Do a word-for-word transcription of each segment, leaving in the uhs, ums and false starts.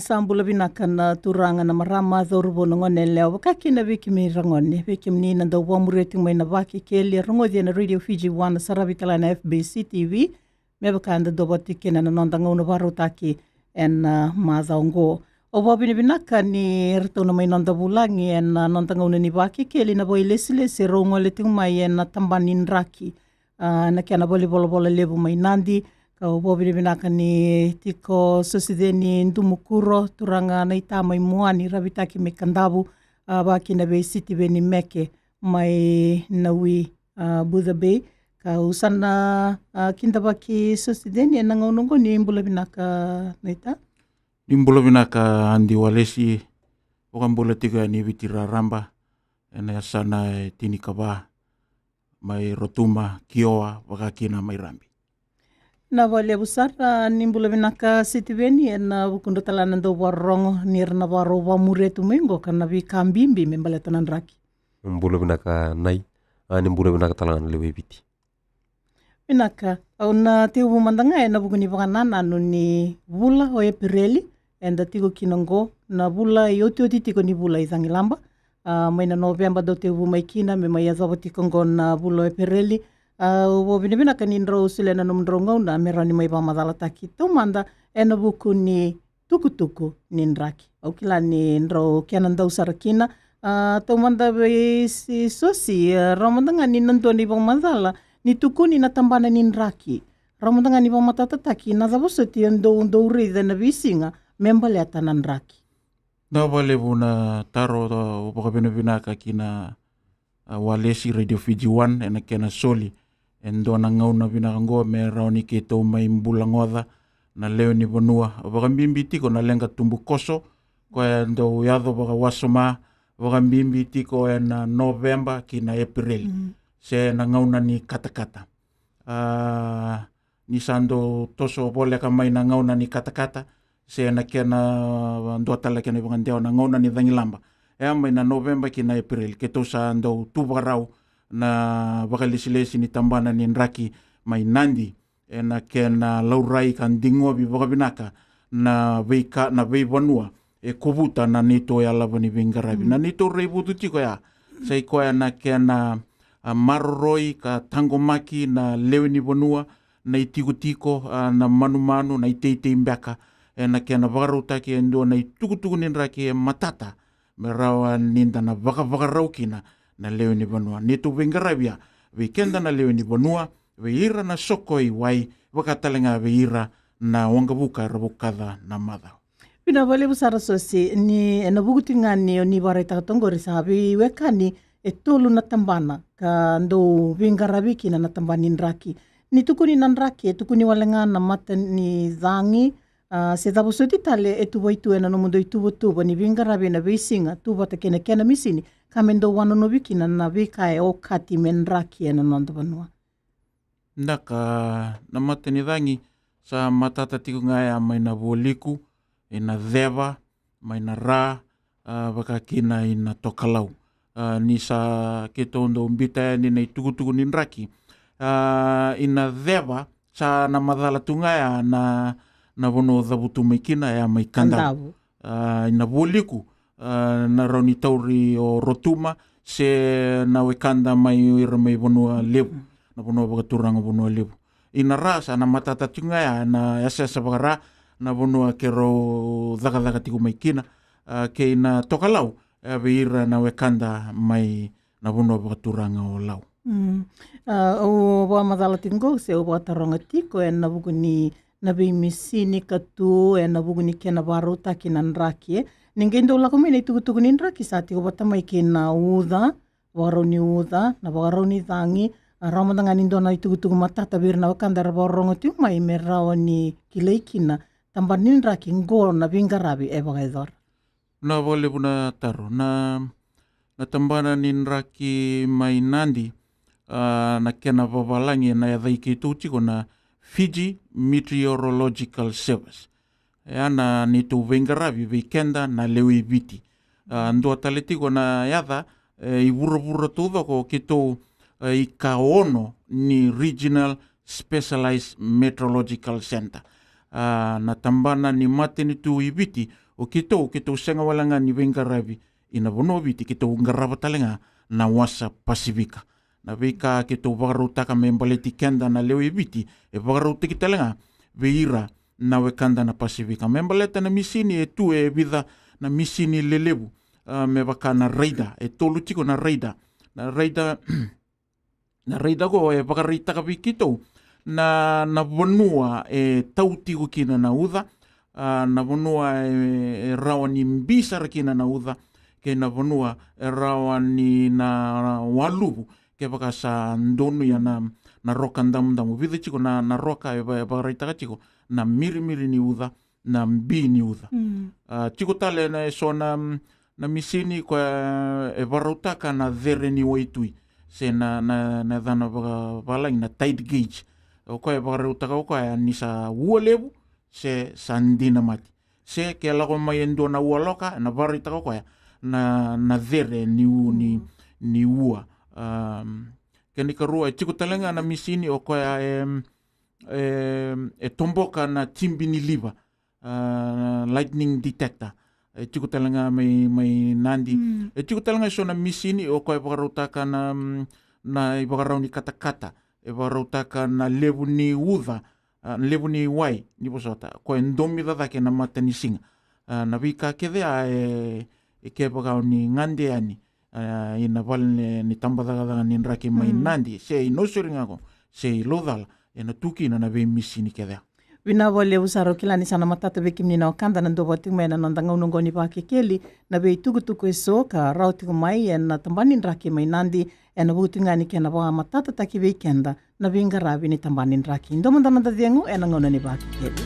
Sa bula vinaka na turaga, na marama, cauravou, na gone yalewa, vaka kina vei kemuni ragone, vei kemuni na dau vakamuria tiko mai na Vakekeli, e rogoci ena Radio Fiji One, saravi tale na F B C T V. Me vaka eda dau vata tiko kina na noda gauna vakarautaki ena macawa oqo. Au vakavinavinaka ni ratou na mai noda vulagi ena noda gauna ni Vakekeli na vakailesilesi e rau gole tiko mai ena tabana ni draki, a, na kena valenivolavola levu mai Nadi. Kau vakavinavinaka ni tiko Sosiceni Dumukuro, turaga naita mai Muani, Ravitaki mai Kadavu, a, vaka kina vei Sitiveni Meke mai Nawi, a, Butha Bay. Kau sa na, a, kidavaki Sosiceni ena gauna oqo. Ni bula vinaka naita. Ni bula vinaka Adi Walesi. Vakabula tiko yani Viti raraba ena yasana e tinikava, mai Rotuma, Kioa, vaka kina mai Rabi. Na vakalevu sara, ni bula vinaka Sitiveni, ena vukudra tale na dau vakarorogo ni ra na vakarau vakamuria tu mai oqo ka na veika bibi me baleta na draki. Bula vinaka Nai, a, ni bula vinaka tale ga na lewe i Viti. Vinaka, au na tekivu mada ga ena vuku ni vakanananu ni vula o Epereli eda tiko kina oqo, na vula e otioti tiko ni vula i cagilaba. A, mai na Noveba dau tekivu mai kina me mai yacova tiko oqo na vula o Epereli. A, au vakavinavinaka ni drau solia na nomudrau gauna me rawa ni mai vakamacalataki taumada ena vuku ni tukutuku ni draki. Au kila ni drau kena dau sara kina. A, taumada vei Sosi, a, rawa mada ga ni na dua na ivakamacala ni tukuni na tabana ni draki. Rawa mada ga ni vakamatatataki na cava soti e dau, dau raica ena veisiga me baleta na draki. Na vakalevu na taro, au vakavinavinaka kina, a, Walesi, Radio Fiji One ena kena soli e dua na gauna vinaka oqo me rawa ni keitou mai bulagoca na lewe ni vanua, vakabibi tiko na leqa tubukoso, koya e dau yaco vakawasoma, vakabibi tiko ena Noveba ki na Epereli, se na gauna ni katakata. A, ni sa dau toso voleka mai na gauna ni katakata, se na kena, a, dua tale kena ivakadewa na gauna ni cagilaba. E a mai na Noveba ki na Epereli, keitou sa dau tu vakarau na vakalesilesi ni tabana ni draki mai Nadi, ena kena laurai ka digovi vakavinaka na veika, na veivanua e kovuta na neitou yalava ni veiqaravi. Na neitou raivutu tiko ya, sa i koya na kena, a, maroroi ka taqomaki na lewe ni vanua, na itikotiko, a, na manumanu, na iteitei beka, ena kena vakarautaki e dua na itukutuku ni draki e matata me rawa ni da na vakavakarau kina na lewe ni vanua. Neitou veiqaravi ya vei keda na lewe ni vanua, vei ira na soko i wai, vaka tale ga vei ira na waqavuka era vukaca na macawa. Vinaka vakalevu sara Sosi, ni ena vuku tiko ga ni o ni vakaraitaka toka oqori sa veiwekani e tolu na tabana ka dau veiqaravi kina na tabana ni draki. Ni tukuni na draki, e tukuni wale ga na mata ni cagi, a, se cava soti tale e tuvai tu ena nomudou ituvatuva ni veiqaravi ena veisiga, tu vata kei na kena misini, ka me dau wanonovi kina na veika e okati me draki ena noda vanua. Vinaka, na mata ni cagi sa matata tiko ga ya mai na Vualiku, ina Ceva, mai na Ra, a, vaka kina ina Tokalau. A, ni sa keitou dau bita yani na itukutuku ni draki, a, ina Ceva sa na macala tu ga ya na, na vanua cavutu mai kina ya mai Kadavu. Kadavu. A, ina Vualiku, a, na rawa ni tauri o Rotuma se na wekada mai ira mai Vanua Levu, na vanua vakaturaga Vanua Levu. Ina Ra sa na matata tiko ga ya na yasayasa vaka-Ra, na vanua keirau cakacaka tiko mai kina, a, kei na Tokalau, a, vei ira na wekada mai na vanua vakaturaga o Lau. Mm. A, au vakamacala tiko qo se au vakataroga tiko ena vuku ni na veimisini ka tu ena vuku ni kena vakarautaki na draki, e. Ni qai dau lako mai na itukutuku ni draki sa tiko vata mai kei na uca, vakarau ni uca, na vakarau ni cagi, a, rawa mada ga ni dua na itukutuku matata vei ira na wekada era vakarorogo tiko mai me rawa ni kilai kina tabana ni draki qo na veiqaravi e vakayacora. Na vakalevu na taro. Na, na tabana ni draki mai Nadi, a, na kena vavalagi ena yacai keitou tiko na Fiji Meteorological Service. E a na neitou veiqaravi vei keda na lewe i Viti. A, dua tale tiko na yaca, e, i vuravura taucoko keitou, e, ikaono ni Regional Specialized Meteorological Center. A, na tabana ni matanitu i Viti O keitou, keitou sega wale ga ni veiqaravi ina vanua o Viti, keitou qarava tale ga na wasa Pasifika. Na veika keitou vakarautaka me baleti keda na lewe i Viti, e vakarautaki tale ga vei ira na wekada na Pasifika. Me baleta na misini, e tu e vica na misini lelevu, a, me vaka na radar, e tolu tiko na radar. Na radar, na radar qo e vakaraitaka vei keitou na, na vanua e tau tiko kina na uca, a, na vanua e, e rawa ni bi sara kina na uca, kei na vanua e rawa ni na waluvu, kevaka sa donuya na, na roka damudamu. Vica tiko na, na roka e va-, e vakaraitaka tiko na mirimiri ni uca, na bi ni uca. Mm. A, tiko tale na e so na, na misini koya e vakarautaka na cere ni waitui, se na, na, na yacana vakavalagi na tide gauge. O koya e vakarautaka o koya ni sa ua levu, se sa dina mati. Se ke lako mai e dua na ua loka, na vakaraitaka o koya na, na cere ni u-, ni, ni ua. Um, kena ikarua, e tiko tale ga na misini o koya e, e, e toboka na tibi ni liva, a, lightning detector. E tiko tale ga mai, mai Nadi. Mm. E tiko tale ga e so na misini o koya e vakarautaka na, mm, na ivakarau ni katakata. E vakarautaka na levu ni uca, a, na levu ni wai, ni vosota, koya e domica cake na matanisiga. A, na veika kece ya e, e kevaka o ni gade yani, a, ina vale ni, ni tabacakacaka ni draki mai, mm, Nadi, se i Nausori ga qo, se i Laucala, ena tu kina na veimisini kece ya. Vinaka vakalevu sara. Au kila ni sa na matata vei kemuni na wekada na duavata tiko mai ena noda gauna oqo ni Vakekeli na veitukutuku e so ka rawa tiko mai ena tabana ni draki mai Nadi, ena vuku tiko ga ni kena vakamatatataki vei keda na veiqaravi ni tabana ni draki. Dua mada noda cegu ena gauna ni Vakekeli.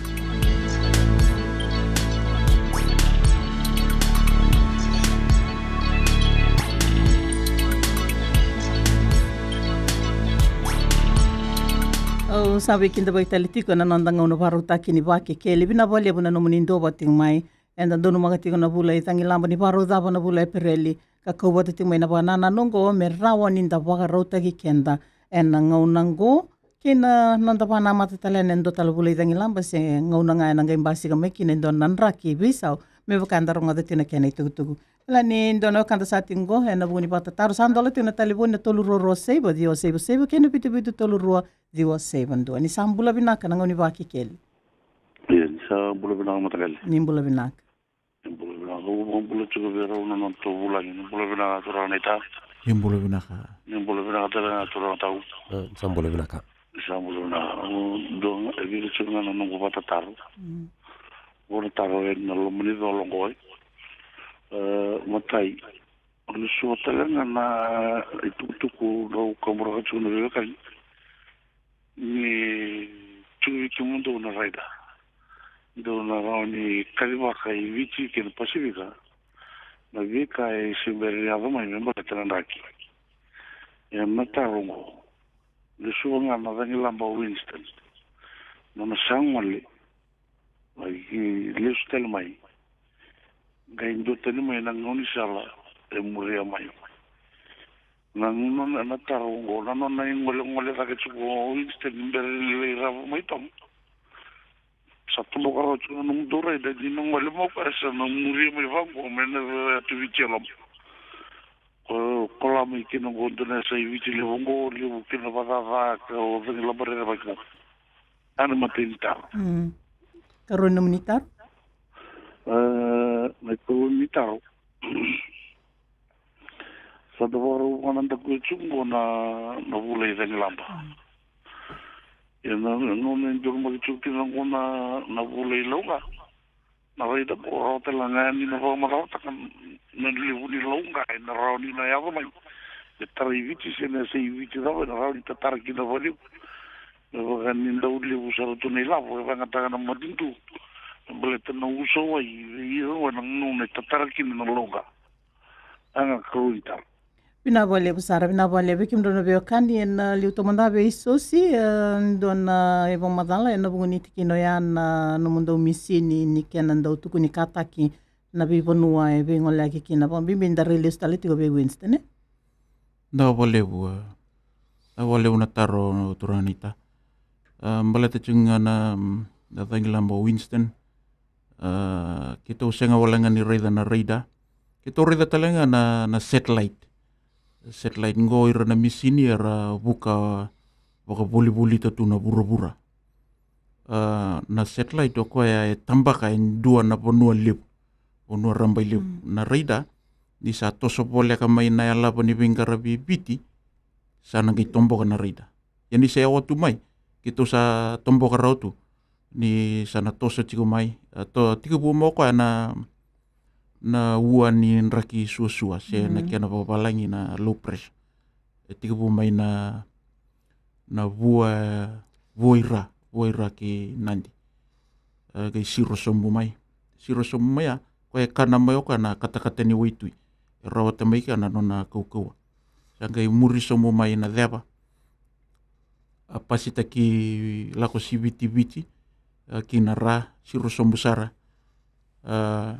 Au sa veikidavaki tale tiko ena noda gauna vakarautaki ni Vakekeli. Vinaka vakalevu na nomuni duavata tiko mai. Eda donumaka tiko na vula i Cagilaba, ni vakarau cava na vula Epereli, ka kau vata tiko mai na vakanananu oqo me rawa ni da vakarautaki keda ena gauna oqo kei na noda vakanamata tale ena dua tale vula i Cagilaba, se gauna ga ena qai basika mai kina e dua na draki veisau, me vaka eda rogoca tiko na kena itukutuku. Kila ni dua na wekada sa tiko qo ena vuku ni vakatataro, sa dola tiko na talevoni na tolu rua rua saiva ciwa saiva saiva kei na vitu vitu tolu rua ciwa saiva dua. Ni sa bula vinaka na gauna ni Vakekeli. Ia, ni sa bula vinaka mataqali. Ni bula vinaka. Ni bula vinaka. Au vakabula tiko vei rau na nodatou vulagi. Ni bula vinaka turaga naita. Ni bula vinaka. Ni bula vinaka tale na turaga tau. E, ni sa bula vinaka. Ni sa bula vinaka. Au dua ga, e vica tiko ga na noqu vakatataro. Mm. Au na taro ena loma ni colo oqo. E, matai, au lesuva tale ga na itukutuku rau kaburaka tiko na veiwekani. Ni tu vei kemudou na radar, dou na rawa ni kacivaka i Viti kei na Pasifika na veika e se bera ni yaco mai me baleta na draki. Ena taro oqo, lesuva ga na Cagilaba o Winston, nona sa gole, mai ki lesu tale mai, qai duatani mai na gaunisala e muria mai. Na nona, na taro oqo, na nona igolegole cake tiko o Winston ni bera ni lai ravu mai Tom. Sa toboka rawa tiko na nomudou radar, ni na gole mai o koya sa na muria mai vaqo mai na yatu Viti e loma. Ko, kola mai kina oqo dua na yasa i Viti levu oqo, levu kina vakacaca ka o Cagilaba rerevaki mai. A na imatai ni taro. Mm. Karua ni nomuni taro? E, na ikarua ni taro. Sa da vakarau vaka na dakuya tiko oqo na, na vula i Cagilaba. Mm. Ia na, na, na, na donumaki tiko kina oqo na, na vula i Lauqa. Na radar qo rawa tale ga ni na vakamacalataka na levu ni lauqa ena rawa ni na yaco mai. E tara i Viti se na yasa i Viti cava ena rawa ni tatara kina vakalevu. Me vaka ni dau levu sara tu na ilavo e vakayagataka na matutu. Me baleta na uso wai, vei ira wai na gauna e tatara kina na lauqa. A ga karua ni taro. Vinaka vakalevu sara, vinaka vakalevu vei kemudrau na veiwekani ena liu taumada vei Sosi, e, dua na ivakamacala ena vuku ni tikina oya na nomudou misini ni kena dau tukuni kataki na veivanua e veigoleyaki kina, vakabibi da rai lesu tale tiko vei Winston, e? Vinaka vakalevu, e, vinaka vakalevu na taro turaga naita. E, baleta tiko ga na, mm, na Cagilaba o Winston. A, keitou sega wale ga ni raica na radar. Keitou raica tale ga na, na satellite. Satellite qo ira na misini era vuka vakavolivolita tu na vuravura. A, na satellite o koya e tabaka e dua na vanua levu, vanua rabailevu. Mm. Na radar, ni sa toso voleka mai na yalava ni veiqaravi e Viti, sa na qai toboka na radar. Ia ni sa yawa tu mai, keitou sa toboka rawa tu. Ni sa na toso tiko mai, a, to, tekivu mai o koya na, na ua ni draki suasua, se na, mm, kena vakavalagi na low pressure. E tekivu mai na, na vua, vua i ra, vua i ra ki Nadi. E, qai siro sobu mai. Siro sobu mai ya, koya e kana mai o koya na katakata ni waitui. E rawata mai kea na nona kaukauwa. Sa qai muri sobu mai na ceva. A, pasitaki lako sivitiviti, a, ki na ra, siro sobu sara. A,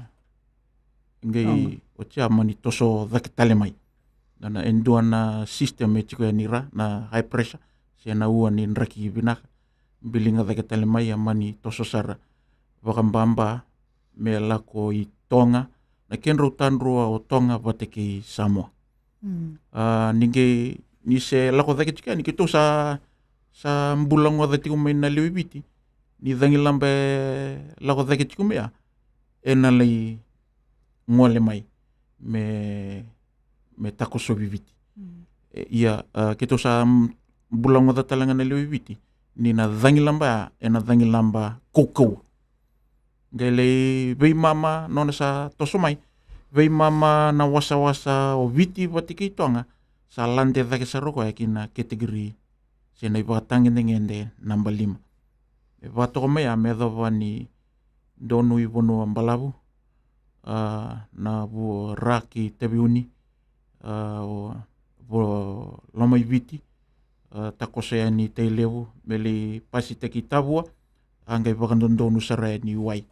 qai, oti ya mani toso cake tale mai. Na, na, e dua na system e tiko yani ra, na high pressure, se na ua ni draki vinaka. Biliga cake tale mai, a mani toso sara vakababa me lako i Toga, na kedrau tadrua o Toga vata kei Samoa. Mm. A, ni qai, ni se lako cake tiko yani, keitou sa, sa bula goca tiko mai na lewe i Viti. Ni cagilaba e lako cake tiko mai ya, e na lai gole mai me, me takosovi Viti. Mm. E, ia, a, keitou sa, mm, bula goca tale ga na lewe i Viti. Ni na cagilaba ya, e na cagilaba kaukauwa. Qai lai veimama nona sa toso mai. Veimama na wasawasa o Viti vata kei Toga. Sa lade cake sara o koya ki na category, se na ivakatagedegede naba lima. E vakatoka mai ya me yacova ni donu i vanua balavu, a, na vua ra ki Taveuni, a, o, vo, Lomaiviti, a, takoso yani Tailevu, me lai pasitaki Tavua, a qai vakadodonu sara yani Wai.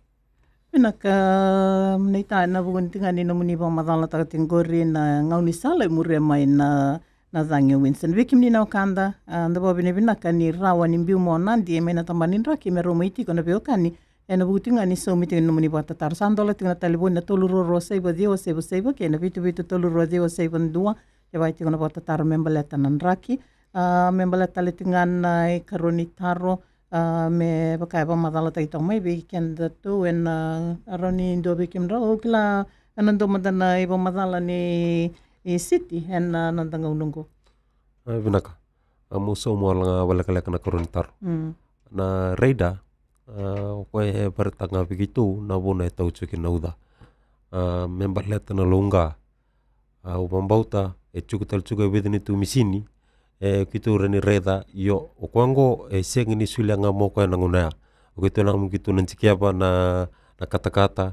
Vinaka, naita, ena vuku ni tiko ga ni nomuni vakamacalataka tiko qori na gaunisala e muria mai na, na cagi o Winston. Vei kemuni na wekada, a, da vakavinavinaka ni rawa ni biu mai o Nadi mai na tabana ni draki me rau mai tiko na veiwekani. Ena vuku tiko ga ni saumi tiko ni nomuni vakatataro. Sa dola tiko na talevoni na tolu rua rua saiva ciwa saiva saiva kei na vitu vitu tolu rua ciwa saiva dua. Kevaka e tiko na vakatataro me baleta na draki. A, me baleta tale tiko ga na ikarua ni taro. A, me vaka e vakamacalataki toka mai vei kedatou ena, a, rawa ni dua vei kemudrau, au kila ena dua mada na ivakamacala ni, i City ena, a, noda gauna oqo. A, vinaka. A, meu sauma wale ga vakalekaleka na ikarua ni taro. Mm. Na radar, a, o koya e vakaraitaka ga vei keitou na vuna e tau tiko kina na uca. A, me baleta na lauqa, a, au vakabauta e tiko tale tiko e vica na neitou misini, e, keitou rawa ni raica, io, o koya oqo e sega ni solia ga mai o koya na gauna ya. O keitou na, keitou na dikeva na, na katakata,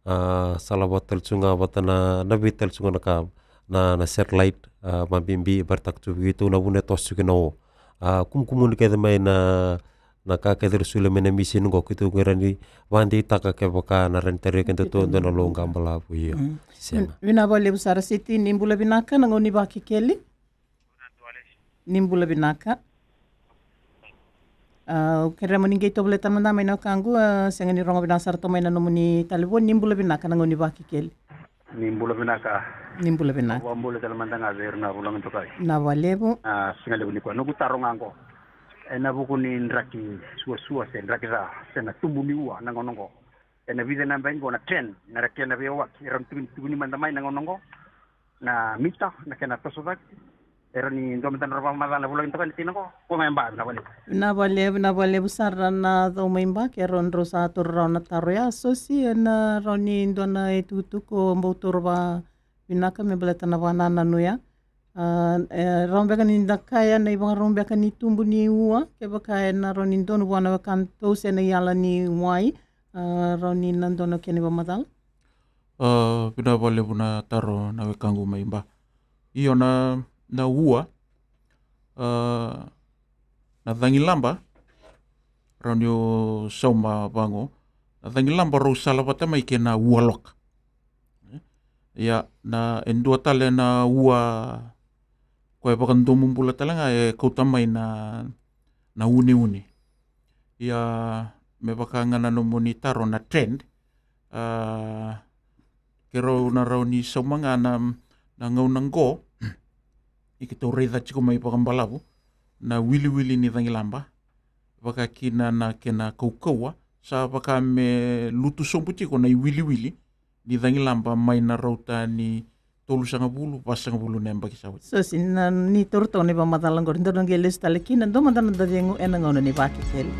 a, salavata tale tiko ga vata na, na vei tale tiko ga na ka, na, na satellite, a, vakabibi e vakaraitaka tiko vei keitou na vuna e toso tiko kina o. A, kumukumuni kece mai na, na ka kece era solia mai na misini oqo, keitou qai rawa ni vakadeitaka kevaka na rawa ni tarai kedatou e dua na lauqa balavu, io. Mm. Sega. Vinaka vakalevu sara City, ni bula vinaka, na gauna ni Vakekeli. Ni bula vinaka. A, au kerea mo ni qai tovolea tale mada mai na wekaqu, a, sega ni rogo vinaka sara toka mai na nomuni talevoni, ni bula vinaka, na gauna ni Vakekeli. Ni bula vinaka. Ni bula vinaka. Vakabula tale mada ga vei ira na vulagi tokai. Vinaka vakalevu. A, siga levu nikua. Noqu taro ga oqo. Ena vuku ni draki suasua se draki ca, se na tubu ni ua na gauna oqo. Ena vica na yabaki oqo na trend, na kena veiyawaki, e rawa ni tukuni, tukuni mada mai na gauna oqo. Na mita, na kena toso cake. E rawa ni dua mada na vakamacala na vulagi toka ni tina oqo. Ko ga e ba, vinaka vakalevu. Vinaka vakalevu, vinaka vakalevu sara na cau mai ba, ke rawa ni drau sa taura rawa na taro ya, Sosi, ena rawa ni dua na itukutuku o bau taura vakavinaka me baleta na vakanananu ya. A, e rawa beka ni da kaya na ivakarau beka ni tubu ni ua, kevaka ena rawa ni donu vua na wekatou se na iyala ni wai, a, rawa ni na donu kena ivakamacala. A, vinaka vakalevu na taro na wekaqu mai ba. Io na, na ua, a, na cagilaba, rau niu sauma vaqo, na cagilaba rau salavata mai kei na ua loka. Ia, na e dua tale na ua, koya e vakadomo bula tale ga e kauta mai na, na uneune. Ia, me vaka ga na nomuni taro na trend, A, keirau na rawa ni sauma ga na, na gauna qo, i keitou raica tiko mai vakabalavu na wiliwili ni cagilaba, vaka kina na kena kaukauwa, sa vaka me lutu sobu tiko na iwiliwili ni cagilaba mai na rauta ni tolusagavulu, vasagavulu na yabaki sa oti. Sosi, na ni taura toka na ivakamacala qori, dou na qai lesu tale kina, dou mada na dacegu ena gauna ni Vakekeli.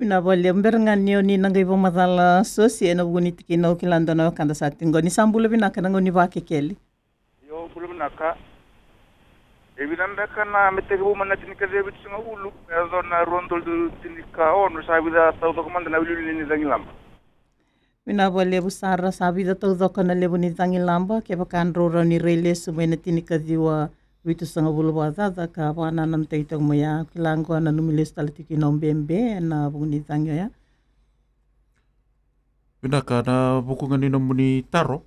Vinaka vakalevu. Bera ga ni o ni na qai vakamacala Sosi ena vuku ni tikina, au kila dua na wekada sa tiko qo. Ni sa bula vinaka na gauna ni Vakekeli. Io, bula vinaka. E vica beka na me tekivu mai na tinikaciwa vitusagavulu me yaco na rua na udolu tinikaono, sa vica taucoko mada na wiliwili ni cagilaba? Vinaka vakalevu sara. Sa vica taucoko na levu ni cagilaba, kevaka drau rawa ni rai lesu mai na tinikaciwa vitusagavulu vakacaca ka vakanananutaki toka mai, a kila qo nanumi lesu tale tiko kina o Bebe ena vuku ni cagi oya. Vinaka, na vuku ga ni nomuni taro.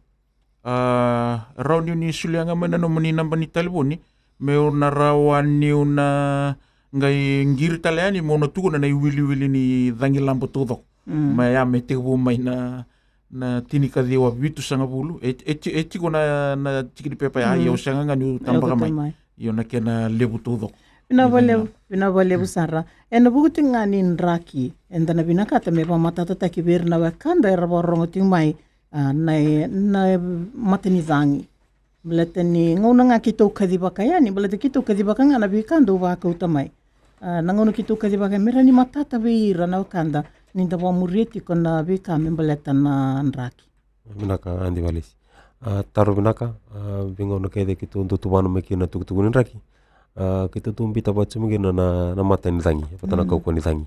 A, rawa niu ni solia ga mai na nomuni naba ni talevoni meu na rawa niu na qai qiri tale yani meu na tukuna na iwiliwili ni cagilaba taucoko. Mm. Mai ya me tekivu mai na, na tinikaciwa vitusagavulu. E, e, ti- e tiko na, na tiki ni pepa ya, mm, ia au sega ga niu tabaka mai. Io, na kena levu taucoko. Vinaka vakalevu, vinaka vakalevu sara. Ena vuku tiko ga ni draki, eda na vinakata me vakamatatataki vei ira na wekada era vakarorogo tiko mai, a, na, na mata ni cagi. Baleta ni gauna ga keitou kacivaka yani, baleta keitou kacivaka ga na veika dou vakauta mai. A, na gauna keitou kacivaka yani, me rawa ni matata vei ira na wekada ni da vakamuria tiko na veika me baleta na draki. Vinaka, Adi Valesi. A, taro vinaka. A, veigauna kece keitou dau tuvana mai kina na tukutuku ni draki. A, keitou tu bita vata tiko mai kina na, na mata ni cagi, vata na, mm, kaukauwa ni cagi.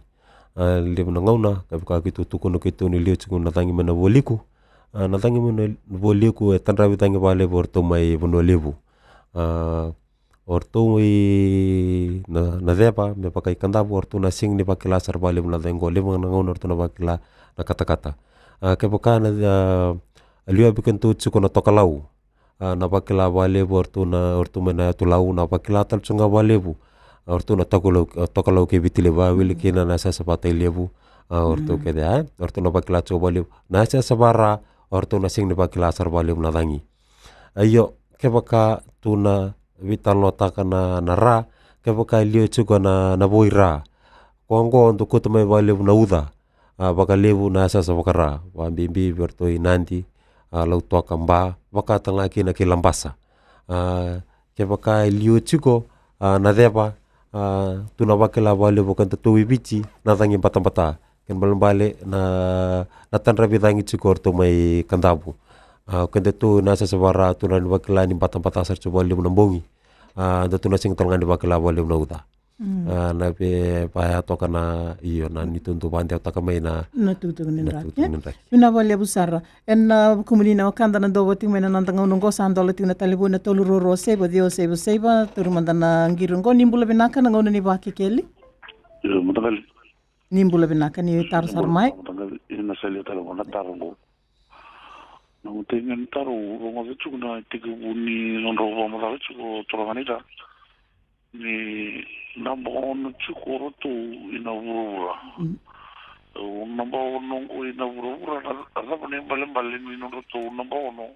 A, levu na gauna kevaka keitou tukuna keitou ni liu tiko na cagi mai na Vualiku. A, na cagi mai na Vualiku e tadravi cagi vakalevu o ratou mai Vanua Levu. A, o ratou i na, na ceva me vaka i Kadavu, o ratou na sega ni vakila sara vakalevu na cagi qo, levu ga na gauna o ratou na vakila na katakata. A, kevaka na, a, liu vei kedatou tiko na tokalau, a, na vakila vakalevu o ratou na, o ratou mai na yatu Lau, na vakila tale tiko ga vakalevu o ratou na tokalau, a, tokalau kei Viti Levu, a, wili kina na yasayasa vata i Levu, a, o ratou, mm, kece, a, o ratou na vakila tiko vakalevu. Na yasayasa vaka Ra, o ratou na sega ni vakila sara vakalevu na cagi. A, io, kevaka tou na veitalanoataka na, na Ra, kevaka e liu tiko na, na vo i Ra. Koya qo dau kauta mai vakalevu na uca, a, vakalevu na yasayasa vaka Ra, vakabibi vei ratou i Nadi, a, Lautoka, Ba, vaka tale ga kina kei Labasa. A, kevaka e liu tiko, a, na ceva, a, tou na vakila vakalevu o kedatou i Viti na cagi batabata. Kena ibalebale na, na tadravi cagi tiko o ratou mai Kadavu. A, o kedatou na yasayasa vaka Ra tou na vakila ni batabata sara tiko vakalevu na bogi. A, datou na sega tale ga ni vakila vakalevu na uca. Mm. A, na vei vaya toka na, io, na neitou dau vakadewataka mai na, na tukutuku ni draki. Vinaka vakalevu sara. Ena vukumuni na wekada na dau vata tiko mai na noda gauna qo, sa dola tiko na talevoni na tolu rua rua saiva ciwa saiva saiva, tauri mada na qiri qo. Ni bula vinaka, na gauna ni Vakekeli. Io, mataqali. Ni bula vinaka, ni taro sara mai. Mataqali, ina salia tale vua na taro qo. Na matai ni taro, rogoca tiko na tekivu ni nodrau vakamacala tiko turaga ni Ra. Ni naba ono tiko o ratou ina vuravura. Mm. O naba ono qo ina vuravura, na, na cava na ibalebale ni nodratou naba ono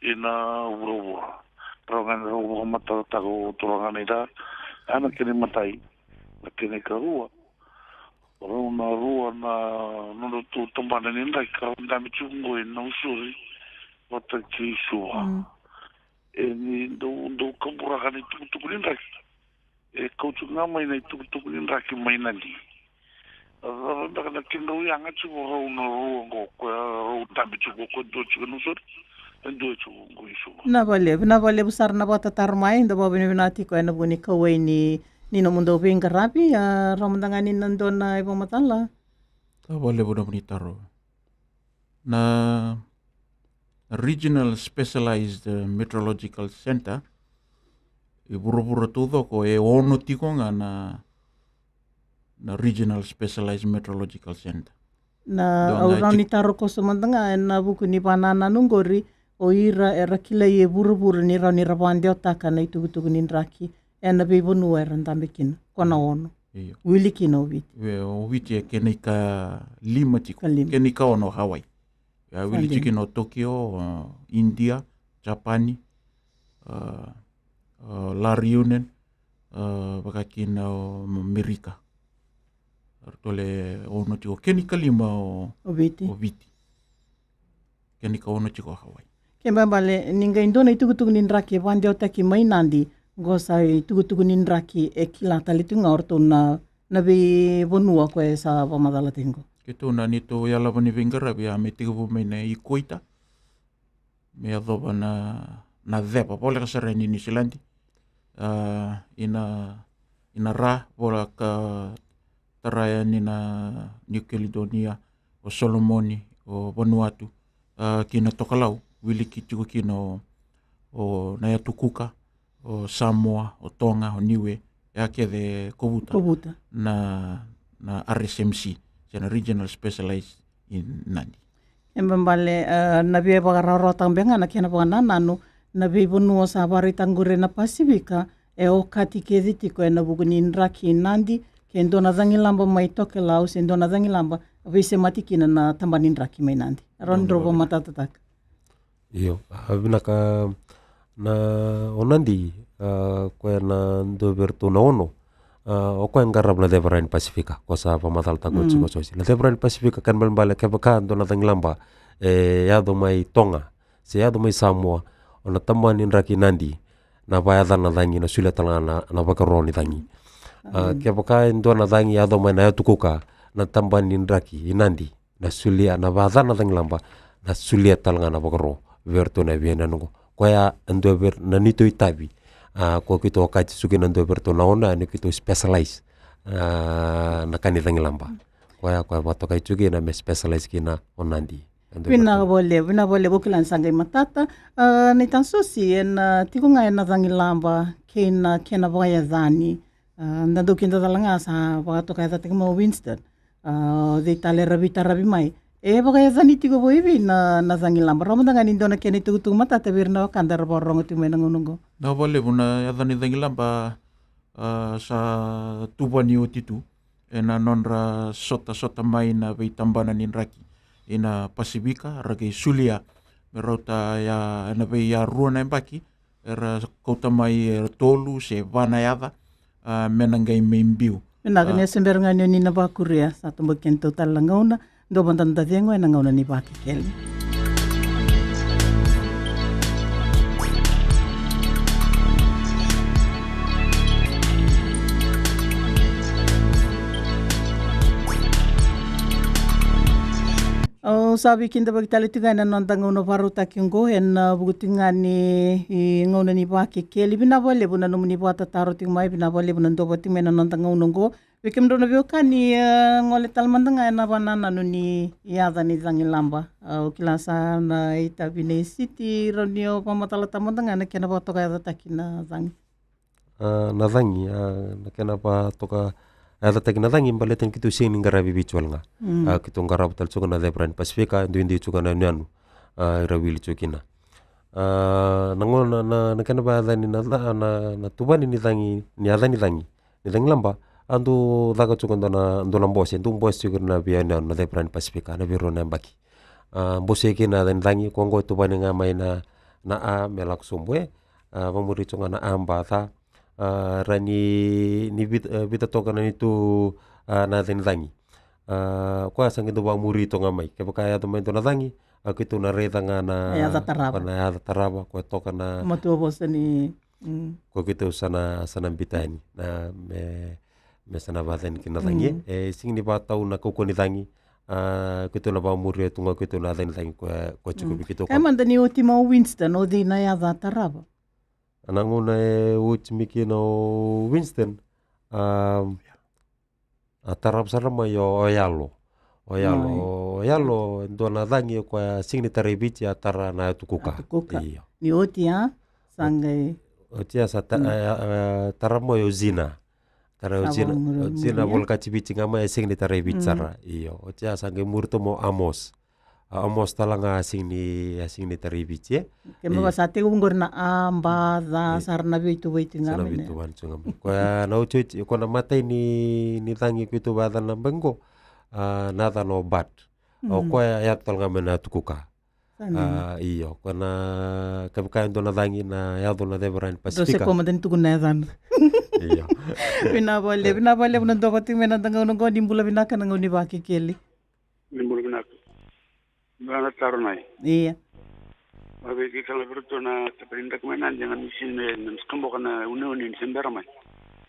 ina vuravura? Rau ga ni rau vakamatatataka o turaga ni Ra. A, na kena imatai, na kena ikarua. Rau na rua na nodratou tabana ni draki ka rau dabe tiko qo e Nausori vata kei Suva. Mm. E ni dau, dau kaburaka na itukutuku ni draki. E kau tiko ga mai na itukutuku ni draki mai Nadi. A cava beka na kedrau yaga tiko rau na rua qo, koya rau dabe tiko, koya dua tiko e Nausori, e dua tiko qo i Suva. Vinaka vakalevu, vinaka vakalevu sara na vakatataro mai, da vakavinavinaka tiko ena vuku ni kauwai ni, ni nomudou veiqaravi, a, rawa mada ga ni na dua na ivakamacala. Vinaka vakalevu nomuni taro. Na Regional Specialized, eh, Meteorological Center, e vuravura taucoko e ono tiko ga na, na Regional Specialized Meteorological Center. Na au rawa ni taro koso mada ga ena vuku ni vakanananu oqori, o ira era kilai e vuravura ni rawa ni ra vakadewataka na itukutuku ni draki ena veivanua era dabe kina, ko na ono. Io. Wili kina o Viti. E, o Viti e kena ikalima tiko. Kalima. Kena ikaono o Hawaii. E a wili tiko kina o Tokyo, o India, Japani, a, a, La Reunion, a, vaka kina o Merika. Eratou le ono tiko. Kena ikalima o, o Viti. O Viti. Kena ikaono tiko o Hawaii. Kena ibalebale ni qai dua na itukutuku ni draki e vakadewataki mai Nadi, qo sa itukutuku ni draki e kila tale tu ga o ratou na, na veivanua ko e sa vakamacalataki qo. Keitou na neitou yalava ni veiqaravi a me tekivu mai na Ikoita me yacova na, na ceva voleka sara yani Niusiladi. A, ina, ina ra voleka tara yani na New Caledonia, o Solomoni, o Vanuatu, a, kina tokalau, wiliki tiko kina o, o na yatu Kuka, o Samoa, o Toga, o Niue, e a kece kovuta. Kovuta. Na, na R S M C, se na Regional Specialized in Nadi. E balebale, e, na via vakarawarawataka beka ga na kena vakanananu, na veivanua sa vakaraitaka qori ena Pasifika, e okati kece tiko ena vuku ni draki Nadi, ke dua na cagilaba mai Tokelau, se dua na cagilaba veisemati kina na tabana ni draki mai Nadi. Rawa ni drau vakamatatataka. Io, a, vinaka. Na o Nadi, a, koya na dua vei iratou na ono, a, o koya e qarava na ceva ni Pasifika, ko sa vakamacalataka oti, mm, ko sa oti. Na ceva ni Pasifika, kena ibalebale kevaka dua na cagilaba e yaco mai Toga se yaco mai Samoa, o na tabana ni draki Nadi, na vakayacana na cagi na solia tale ga na, na vakaro ni cagi. A, mm, kevaka e dua na cagi yaco mai na yatu Kuka, na tabana ni draki i Nadi na solia, na vakayacana na cagilaba, na solia tale ga na vakaro vei iratou na veiyanuyanu qo. Koya e dua vei ira na neitou itavi, a, ko keitou okati tiko kina, dua vei iratou na ono, a, ni keitou specialize, a, na ka ni cagilaba. Koya, koya vakatokai tiko kina me specialize kina o Nadi. E dua vei iratou. Vinaka vakalevu, vinaka vakalevu. Au kila ni sa qai matata. A, na itasosi ena tiko ga ena cagilaba kei na kena vakayacani. A, da dau kidacala ga sa vakatokayacataki mai o Winston. A, o cei tale era veitaravi mai? E vakayacani tiko vei na, na cagilaba. Rawa mada ga ni dua na kena itukutuku matata vei ira na wekada era vakarorogo tiko mai na gauna oqo. Vinaka vakalevu. Na yaca ni cagilaba, a, sa tuvani oti tu ena nodra sotasota mai na veitabana ni draki ina Pasifika, ra qai solia me rauta ya ena veiyarua na yabaki, era kauta mai e tolu se va na yaca, a, me na qai mai biu. Vinaka. A, ni se bera ga ni o ni na vakuria, sa toboki kedatou tale na gauna, dua mada na cegu ena gauna ni Vakekeli. Au sa veikidavaki tale tiko ga ena noda gauna vakarautaki oqo ena vuku tiko ga ni, i, gauna ni Vakekeli. Vinaka vakalevu na nomuni vakatataro tiko mai, vinaka vakalevu na dua vata tiko mai ena noda gauna oqo. Vei kemudrau na veiwekani, e, gole tale mada ga ena vakanananu ni yaca ni cagilaba. A, au kila sa na itavi nei Siti, rawa ni o vakamatalataka mada ga na kena vakatokayacataki na cagi. A, na cagi, a, na kena vakatokayacataki na cagi, baleta ni keitou sega ni qaravi Viti wale ga. Mm. A, keitou qarava tale tiko na ceva ni Pasifika, duidui tiko na yanuyanu, a, era wili tiko kina. A, na gauna, na, na kena vakayacani na ca-, na, na tuvani ni cagi, ni yaca ni cagi, ni cagilaba, a dau caka tiko dua na, dua na bose, dau bose tiko na veiyanuyanu na ceva ni Pasifika, na veirua na yabaki. A, bose kina na yaca ni cagi, ko oqo e tuvani ga mai na, na A me lako sobu, e. A, vakamuri tiko ga na A, B, C. A, ra ni, ni vit-, e, vica toka na neitou, a, na yaca ni cagi. A, koya sa qai dau vakamuri toka ga mai. Kevaka e yaco mai dua na cagi, a, keitou na raica ga na yaca tarava. Na yaca tarava, koya toka na matua vosa ni, mm, ko keitou sa na, sa na biuta yani. Na me, me sa na vakayacani kina na cagi. Mm. E sega ni vakatau na kaukauwa ni cagi. A, keitou na vakamuria tu ga keitou na yaca ni cagi koya, koya tiko vei keitou. Kaya mada ni oti mai o Winston, o cei na yaca tarava? A, na gauna e oti mai kina o Winston, a, a tarava sara mai o, o Yalo. O Yalo, o Yalo, e dua na cagi koya sega ni tara i Viti, a tara na yatu Kuka. Yatu Kuka. Io. Ni oti, a? Sa qai oti, a, sa ta-, mm, e, e, tarava mai o Zina. Tara o Jina, o Jina volekati Viti ga mai, e sega ni tarai Viti sara. Io, oti ya sa qai muri tu mai o Amos. A, Amos tale ga a sega ni, a sega ni tarai Viti, e. Ke me vaka sa tekivu qori na a, ba, ca, sa ra na veituvati ga mai. Sa na veituvati ga mai. Koya na otioti, koya na matai ni, ni cagi ko i tu vayacana na baqo, a, na yacana o Bat. O koya e yaco tale ga mai na tukuka. A, io, koya na, kevaka e dua na cagi na yaco na cevera ni Pasifika. Dou se kua mada ni tukuna na yacana. Io. Vinaka vakalevu, vinaka vakalevu na dua vata mai na da gauna qo, ni bula vinaka na gauna ni Vakekeli. Ni bula vinaka. Vinaka na taro nai. Ia. Vavei kei kala vei iratou na taba ni draki mai Nadi, ga ni sini me, me skaboka na uneune ni se bera mai.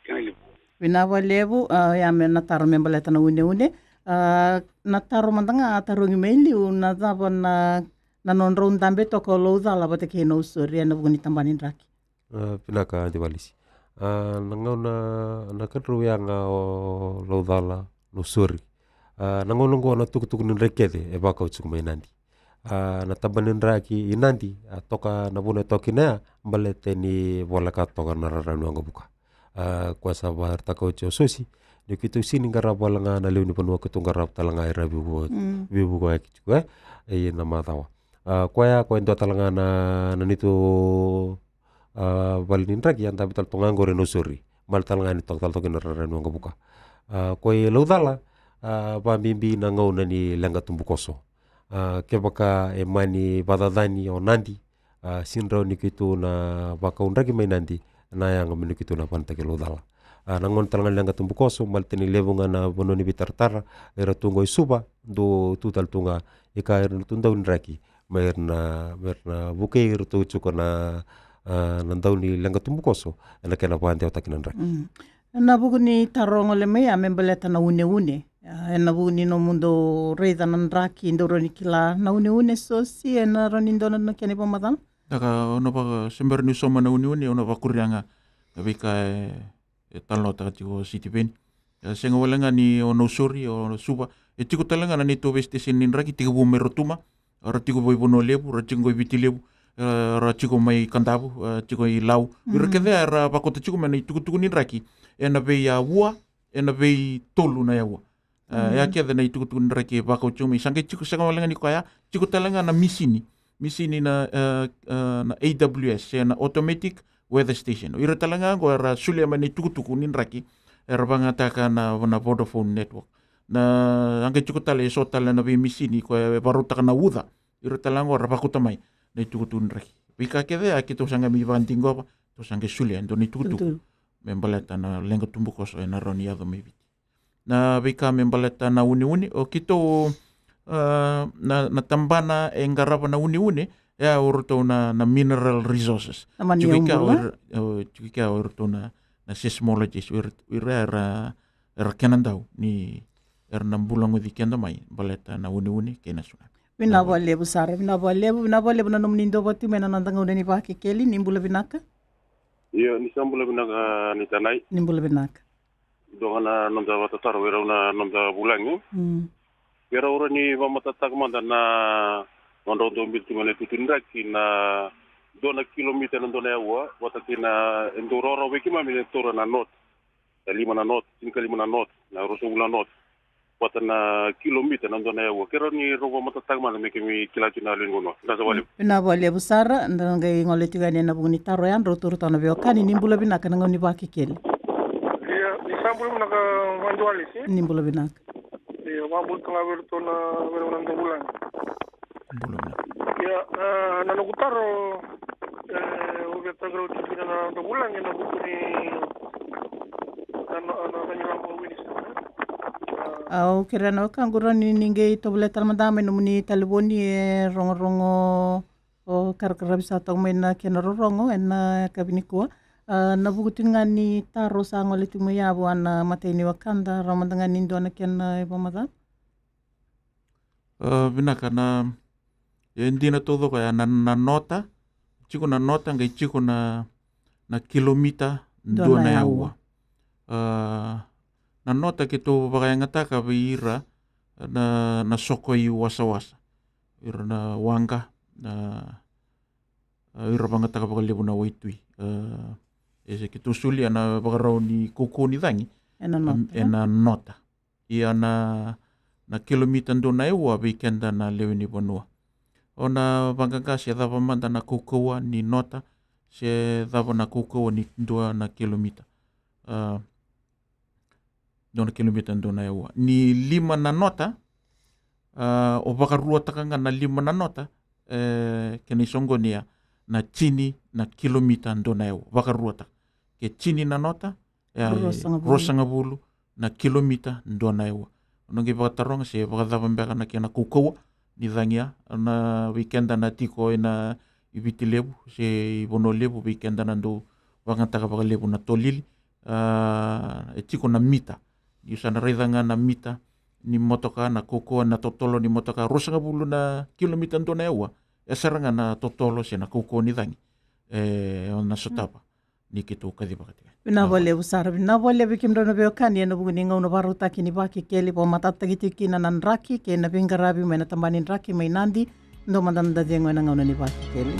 Kena levu. Vinaka vakalevu, a, ia me na taro me baleta na uneune. A, na taro mada ga a tarogi mai liu, na cava na, na nodrau dabe toka o Laucala vata kei Nausori ena vuku ni tabana ni draki. A, vinaka Adi Valisi. A, na gauna, na kadrau yaga o Laucala, Nausori. A, na gauna oqo na tukutuku ni draki kece e vakau tiko mai Nadi. A, na tabana ni draki i Nadi, a, toka na vuna e toka kina ya, baleta ni voleka toka na rara ni waqavuka. A, koya sa vakaraitaka oti o Sosi, ni keitou sini qarava wale ga na lewe ni vanua, keitou qarava tale ga era veivuke, veivukeyaki tiko, e, ena macawa. A, koya, koya e dua tale ga na, na neitou a, vale ni draki, a dabe tale tu ga qori e Nausori. Baleta tale ga ni toka tale toka kina na rara ni waqavuka. A, ko i Laucala, a, vabibi na gauna ni leqa tubukoso. A, kevaka e mani vacacani o Nadi, a, sini rawa ni keitou na vakau draki mai Nadi, na yaga me ni keitou na vanataki Laucala. A, na gauna tale ga ni leqa tubukoso, baleta ni levu ga na vanua ni veitaratara, era tu qo i Suva, dou tu tale tu ga, i ka era na tu dau ni draki, me ra na, me ra na vukei iratou tiko na, a, na dau ni leqa tubukoso, ena kena vakadewataki na draki. Mm. Ena vuku ni taro gole mai ya me baleta na uneune. A, ena vuku ni nomudou raica na draki, dou rawa ni kila na uneune Sosi, ena rawa ni dua na kena ivakamacala? Daka, au na vaka, se bera niu sauma na uneune, au na vakuria ga na veika e e talanoataka tiko o Sitiveni. E sega wale ga ni o Nausori, o Suva. E tiko tale ga na neitou veisiteseni ni draki, tekivu mai Rotuma, ra tiko Vaivanua Levu, ra tiko qo i Viti Levu, e, ra tiko mai Kadavu, e, tiko i Lau. Ira kece era vakauta tiko mai na itukutuku ni draki ena veiaua, ena veitolu na yaua. E, ya kece na itukutuku ni draki e vakau tiko mai. Sa qai tiko, sega wale ga ni koya, tiko tale ga na misini. Misini na, e, e, na A W S, e na Automatic Weather Station. O ira tale ga qo era solia mai na itukutuku ni draki, era vakayagataka na, na Vodafone Network. Na, a qai tiko tale, e so tale na veimisini koya e vakarautaka na uca. Ira tale ga qo era vakauta mai na itukutuku ni draki. Veika kece ya keitou sa qai mai vakadiqova, tou sa qai solia e dua na itukutuku. Tukutuku. Me baleta na leqa tubukoso ena rawa ni yaco mai Viti. Na veika me baleta na uneune, o keitou, a, na, na tabana e qarava na uneune, e a o iratou na, na mineral resources. Na mani bula. Tiko i kea o ira-, o, tiko i kea o iratou na, na seismologist, o ira, o ira era, era kena dau, ni era na bulagoci keda mai, baleta na uneune kei na tsunami. Vinaka vakalevu sara, vinaka vakalevu, vinaka vakalevu na nomuni dua vata mai na noda gauna ni Vakekeli, ni bula vinaka. Io, ni sa bula vinaka, ni tanai. Ni bula vinaka. Dua ga na noda vakatataro vei rau na noda vulagi. Mm. Ke rau rawa ni vakamatatataka mada na nodrau dau biuta tu mai na itutu ni draki na dua na kilomita na dua na yaua, vata kei na e dau rawarawa vei keimami ni taura na knot. Na lima na knot, tinikalima na knot, na ruasagavulu na knot. Vata na kilomita na dua na yaua. Ke rawa ni rau vakamatatataka mada me keimami kila tu na lewe ni vanua. Vinaka vakalevu. Vinaka vakalevu sara, da qai gole tiko yani ena vuku ni taro ya, drau taura toka na veiwekani, ni bula vinaka na gauna ni Vakekeli. Ia, ni sa bula vinaka Adi Valisi. Ni bula vinaka. Ia, vakabula tale ga vei iratou na, vei iratou na dau vulagi. Bula vinaka. Ia, e, na noqu taro, e, au via taqara oti kina na dau vulagi ena vuku ni, na, na, na, na, na, na, na, na, na, na, na, Au kerea na wekaqu Roni ni qai tovolea tale mada mai nomuni talevoni e rogorogo o karakaravi sa toka mai na kena rorogo ena yakavi nikua. A, na vuku tiko ga ni taro sa gole tiko mai ya vua na matai ni wekada, rawa mada ga ni dua na kena ivakamacala. A, vinaka na, e dina taucoko ya na, na nota, tiko na nota, qai tiko na, na kilomita dua na yaua. A, na nota keitou vakayagataka vei ira na, na soko i wasawasa. Ira na waqa, na, a, ira vakayagataka vakalevu na waitui. A, e se keitou solia na vakarau ni kaukauwa ni cagi, Ena nota. Ena nota. Ia na, na kilomita dua na eua vei keda na lewe ni vanua. O na vaqaqa se cava mada na kaukauwa ni nota, se cava na kaukauwa ni dua na kilomita. A, dua na kilomita dua na eua. Ni lima na nota, a, o vakaruataka ga na lima na nota, e, kena isoqoni ya, na tini na kilomita dua na eua. Vakaruataka. Ke tini na nota, e, ruasagavulu. Ruasagavulu na kilomita dua na eua. O na qai vakataroga se vakacava beka na kena kaukauwa ni cagi ya, na vei keda na tiko ena i Viti Levu, se i Vanua Levu, vei keda na dau vagataka vakalevu na tolili, a, e tiko na mita. Niu sa na raica ga na mita ni motoka, na kaukauwa, na totolo ni motoka, ruasagavulu na kilomita dua na eua. E sara ga na totolo se na kaukauwa ni cagi. E, o na sotava. Ni keitou kaci vakatika. Vinaka vakalevu sara, vinaka vakalevu vei kemudrau na veiwekani ena vuku ni gauna vakarautaki ni Vakekeli, vakamatatataki tiko kina na draki kei na veiqaravi mai na tabana ni draki mai Nadi. Dua mada na da cegu ena gauna ni Vakekeli.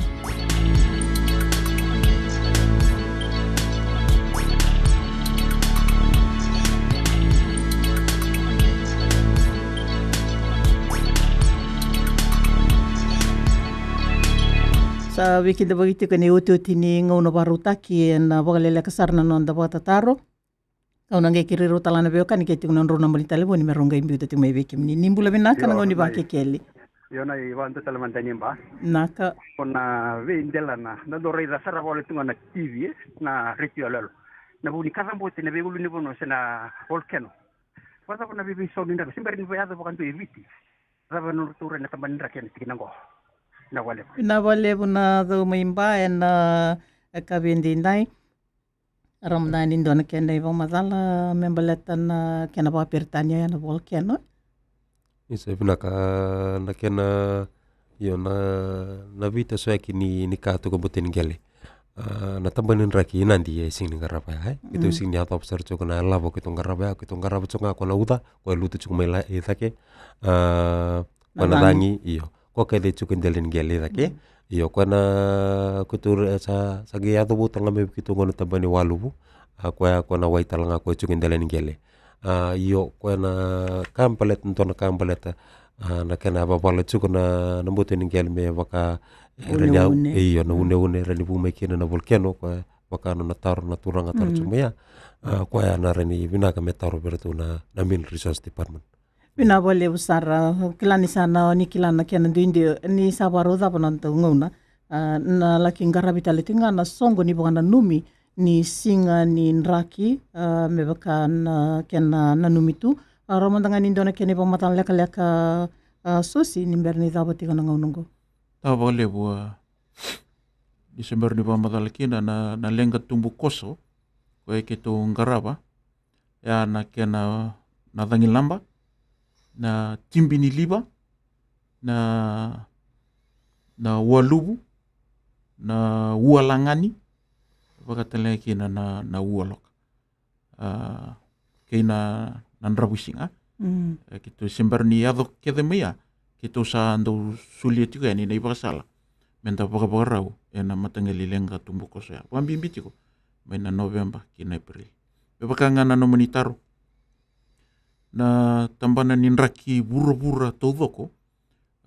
Sa veikidavaki tiko ena iotioti ni gauna vakarautaki, ena vakaleleka sara na noda vakatataro. Au na qai kerei rau tale na veiwekani ke tiko na nodrau naba ni talevoni me rau qai biuta tiko mai vei kemuni. Ni bula vinaka, na gauna ni Vakekeli. Io, na i vaka dua tale mada ni ba. Naka. O na veidelana, na dau raica sara vale tu ga na T V, e, na retio yaloyalo. Na vu ni kacabote na veiulunivanua se na volcano. Vakacava na veiveisau ni draki, se bera ni veiyaco vakadua e Viti. Cava na nodratou rai na tabana ni draki ena tikina qo? Na vakalevu. Na vakalevu na cau mai ba ena, e, ka veidaidai. Rau mada ni dua na kena ivakamacala me baleta na kena vakaperitania ya na volcano. Isa, vinaka, na kena, io, na, na veitasoyaki ni, ni ka tu ka bote ni qele. A, na tabana ni draki i Nadi e sega ni qarava ya, e. Keitou sega ni yacova sara tiko na lavo keitou qarava ya, keitou qarava tiko ga ko na uca, ko e lutu tiko mai la, i cake. A, ko na cagi, io. Ko kece e tiko e dela ni qele i cake. Io, ko na, keitou re-, sa, sa qai yaco vou tale ga mai vei keitou qo na tabana ni waluvu. A, koya ko na wai tale ga ko e tiko e dela ni qele. A, io, koya na ka baleta, dua na ka baleta, a, na kena vavala tiko na, na bote ni qele me vaka, e, rani au, uneune. E, io, na uneune, rani vu mai kina na volcano, koya vaka nona taro na turaga taro tiko mai ya. A, koya na rani vinaka me taro vei ratou na, na Mineral Resource Department. Vinaka vakalevu sara, kila ni sa na, ni kila na kena duidui, ni sa vakarau cava na nodatou gauna. A, na laki qaravi tale tiko ga na soqo ni vakananumi ni siga ni draki, a, me vaka na kena nanumi tu. A, rau mada ga ni dua na kena ivakamacala lekaleka, a, Sosi, ni bera ni cava tiko na gauna oqo. Tawa vakalevu, a, ni se bera ni vakamacala kina na, na leqa tubu koso, koya keitou qarava, ya na kena, na cagilaba, na tibi ni liva, na, na ualuvu, na ualagani, vakatalega kina na, na ualoka. A, kei na, na dravuisiga. Mm. E, keitou se bera ni yaco kece mai ya, keitou sa dau solia tiko yani na ivakasala me da vakavakarau ena mataqali leqa tubu koso ya. Vakabibi tiko mai na Noveba ki na Epereli. Me vaka ga na nomuni taro, na tabana ni draki vuravura taucoko,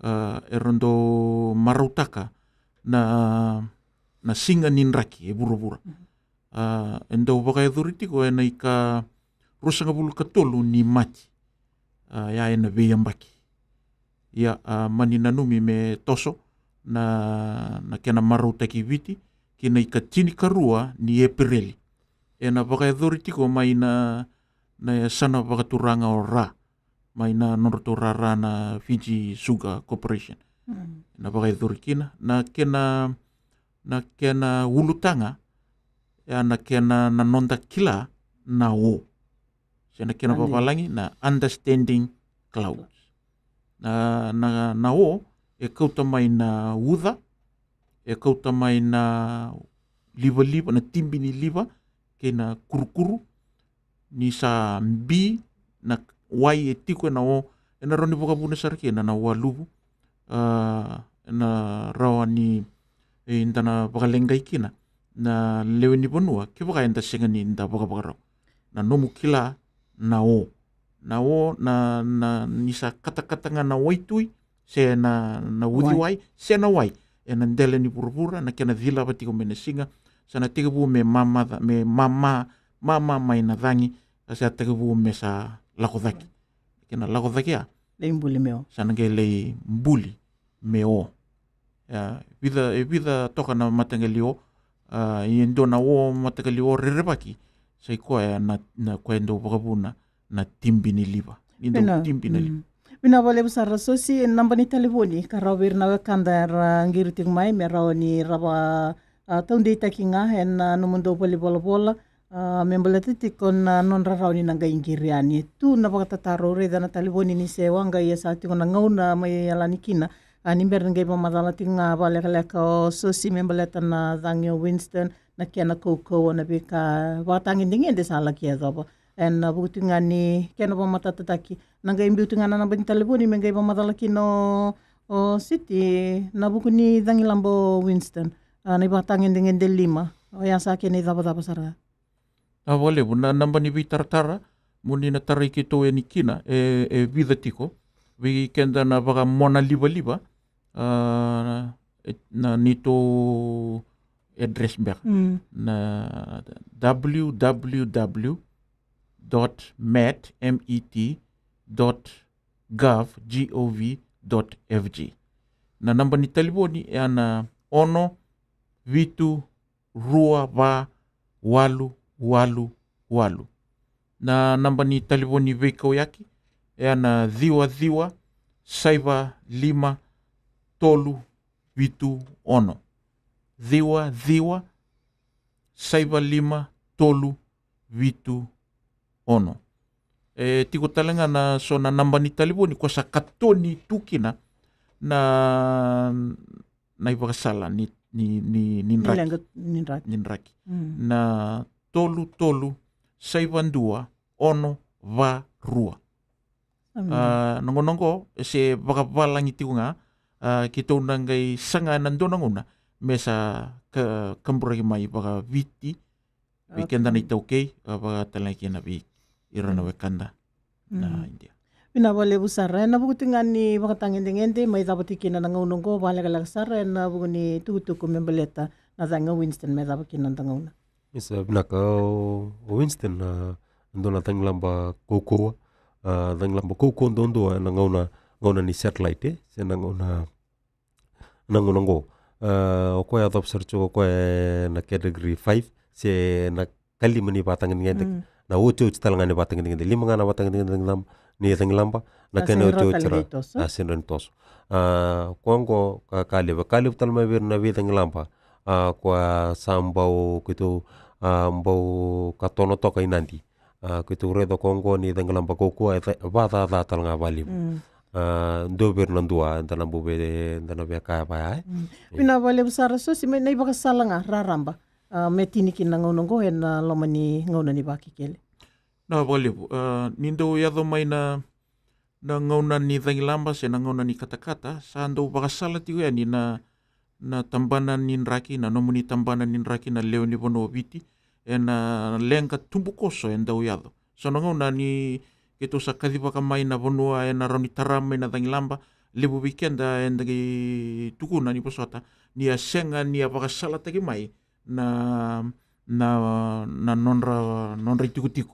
a, era dau marautaka na, na siga ni draki e vuravura. Mhm. A, e dau vakayacori tiko ena ika ruasagavulu ka tolu ni Maji. A, ya ena veiyabaki. Ia, a, mani nanumi me toso na, na kena marautaki Viti ki na ika tinikarua ni Epereli. Ena vakayacori tiko mai na, na yasana vakaturaga o Ra, mai na nodratou rara na Fiji Sugar Corporation. Mm. Na vakayacori kina, na kena, na kena ulutaga, ya na kena, na noda kila na o. Se na kena vavalagi na understanding clouds. Na, na, na o e kauta mai na uca, e kauta mai na livaliva, na tibi ni liva, kei na kurukuru, ni sa bi na wai e tiko ena o, ena rawa ni vakavuna sara kina na ualuvu, a, ena rawa ni, e, da na vakaleqai kina na lewe ni vanua, kevaka eda sega ni da vakavakarau. Na nomu kila na o. Na o, na, na, ni sa katakata ga na waitui, se na, na uciwai, se na wai. Ena dela ni vuravura, na kena cilava tiko mai na siga, sa na tekivu me mamaca, me mama, mama mai na cagi, ka sa tekivu me sa lako cake. Kena lako cake ya. Lai buli me o. Sa na qai lai buli me o. Ya, vica, e vica toka na mataqali o, a, e dua na o mataqali o rerevaki, sa i koya na, na koya e dau vakavuna na tibi ni liva. Ni dau tibi na liva. Vinaka vakalevu sara Sosi, naba ni talevoni ka rawa vei ira na wekada era qiri tiko mai me rawa ni ra va, a, taudeitaki ga ena nomudou valenivolavola, a, me baleta tiko na nodra rawa ni na qai qiri yani. E tu na vakatataro, au raica na talevoni ni se waqa ia sa tiko na gauna mai yalani kina. A, ni bera ni qai vakamacala tiko ga vakalekaleka o Sosi me baleta na cagi o Winston, na kena kaukauwa, na veika vakatagedegede sa laki yacova. Ena vuku tiko ga ni kena vakamatatataki, na qai biu tiko ga na naba ni talevoni me qai vakamacala kina o, o Siti, na vuku ni cagilaba o Winston. A, na ivakatagedegede lima, oya sa kena icavacava sara ga. A, vakalevu na naba ni veitaratara mo ni na tarai keitou yani kina, e, e vica tiko. Vei keda na vakamonalivaliva, a, e, na neitou address beka. Mm. Na w w w dot met, M E T, dot gov, G O V dot F G. Na naba ni talevoni e na ono, vitu, rua, va, walu, walu, walu. Na naba ni talevoni veikauyaki e na ciwa, ciwa, saiva, lima, tolu, vitu, ono. Ciwa, ciwa, saiva, lima, tolu, vitu, ono. E tiko tale ga na so na naba ni talevoni ko sa katoni tu kina na, na ivakasala ni, ni, ni, ni draki. Leqa ni draki. Ni draki. Mm. Na tolu tolu saiva dua ono va rua. Mm. A, na gauna oqo, e se vakavalagi tiko ga, a, keitou na qai saga ena dua na gauna me sa ka, kaburaki mai vakaviti vei keda na iTaukei, a, vakatalega kina vei ira na wekada na Idia. Vinaka vakalevu sara. Ena vuku tiko ga ni vakatagedegede mai cava tiko kina na gauna oqo, vakalekaleka sara ena vuku ni tukutuku me baleta na cagi o Winston me cava kina na gauna. Isa, vinaka. O, o Winston, a, dua na cagilaba kaukauwa, a, cagilaba kaukauwa duadua ena gauna, gauna ni satellite, e, se na gauna na gauna oqo. A, o koya e yacova sara tiko o koya ena category five, se na kalima ni vakatagedegede. Mm. Na otioti tale ga ni vakatagedegede. Lima ga na vakatagedegede ni cagilaba, ni cagilaba, na kena otioti sara. A, sega ni toso. A, koya oqo ka, ka levu, ka levu tale mai vei ira na veicagilaba. A, koya sa bau, keitou, a, bau katono toka i Nadi. A, keitou raica koya oqo ni cagilaba kaukauwa, e ca, vakacaca tale ga vakalevu. Mm. A, dua vei ira na dua, eda na bau vei, eda na via kaya vaya, e? Mm. Vinaka vakalevu sara Sosi, me na ivakasala ga raraba, a, me tini kina na gauna oqo ena loma ni gauna ni Vakekeli. Na vakalevu, a, ni dau yaco mai na na gauna ni cagilaba se na gauna ni katakata, sa dau vakasala tiko yani na, na tabana ni draki, na nomuni tabana ni draki na lewe ni vanua o Viti, ena leqa tubukoso e dau yaco. So na gauna ni keitou sa kacivaka mai na vanua ena rawa ni tara mai na cagilaba, levu vei keda eda qai tukuna ni vosota, ni a sega ni a vakasalataki mai na, na, na nodra, nodra itikotiko.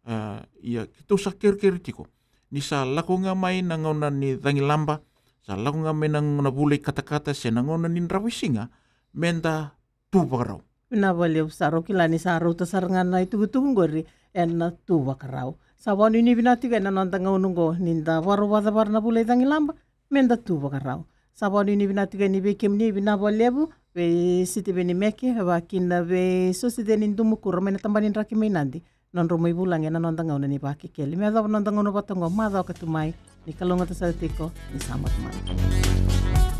A, ia, keitou sa kerekere tiko ni sa lako ga mai na gauna ni cagilaba, sa lako ga mai na gauna vula i katakata se na gauna ni dravuisiga, meda tu vakarau. Vinaka vakalevu sara, au kila ni sa rauta sara ga na itukutuku qori, ena tu vakarau. Sa vakanuinui vinaka tiko ena noda gauna oqo, ni da vakarau vakacavara na vula i cagilaba, meda tu vakarau. Sa vakanuinui vinaka tiko yani vei kemuni, vinaka vakalevu vei Sitiveni Meke, vakakina vei Sositeni Dumukura mai na tabana ni draki mai Nadi, nodrau mai vulagi ena noda gauna ni Vakekeli. Me yacova na noda gauna vata oqo macawa ka tu mai, ni kalougata sara tiko, ni sa bau tu mai.